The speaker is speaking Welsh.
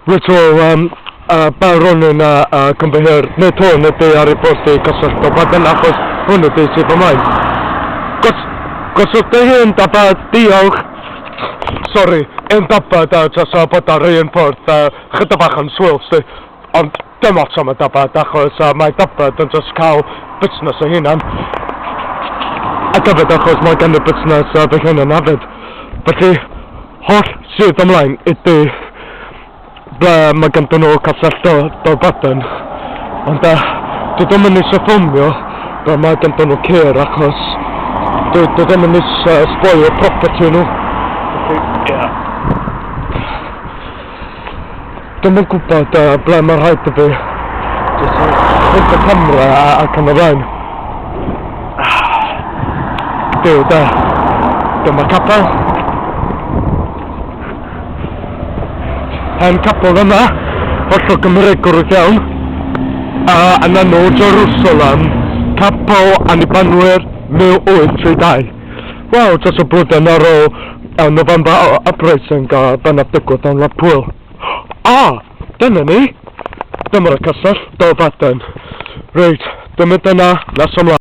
Reit wel yym yy Baron yn yy yy cymbyhir nid hwn ydy ar ei ffordd i Castell Dolbadarn achos hwn ydy sydd ymlaen. Gos gosod dy hun dafad, diolch! Sori, un dafad a tasa bod ar un ffordd yy chydig bach yn swil 'sti. Ond dim ots am y dafad achos yy mae dafad yn jyst cael busnes ei hunan. Ac hefyd achos mae gan y busnes yy fy hunan hefyd. Felly holl sydd ymlaen ydy ble mae ganddyn nhw castell do, Dolbadarn. Ond uh, dwi ddim yn eisiau ffilmio ble mae ganddyn nhw ceir achos dwi, dwi ddim yn eisiau sboilio property nhw. Felly, ie. Yeah. Dwi'm yn gwybod uh, ble mae rhaid i fi. Jyst hwnt y camera a, ac yn y blaen. Duw da. Dyma capel. Hen capel yma. Hollol Gymreig gwrdd iawn. A yn enw Jerusalem, Capel Annibynnwyr 1832. Wel, dros y blwyddyn ar ôl uh, November Uprising a dyna digwydd yn Lerpwl. Ah, dyna ni! Dyma'r castell, Dolbadarn. Reit, dyma dyna, nes ymlaen.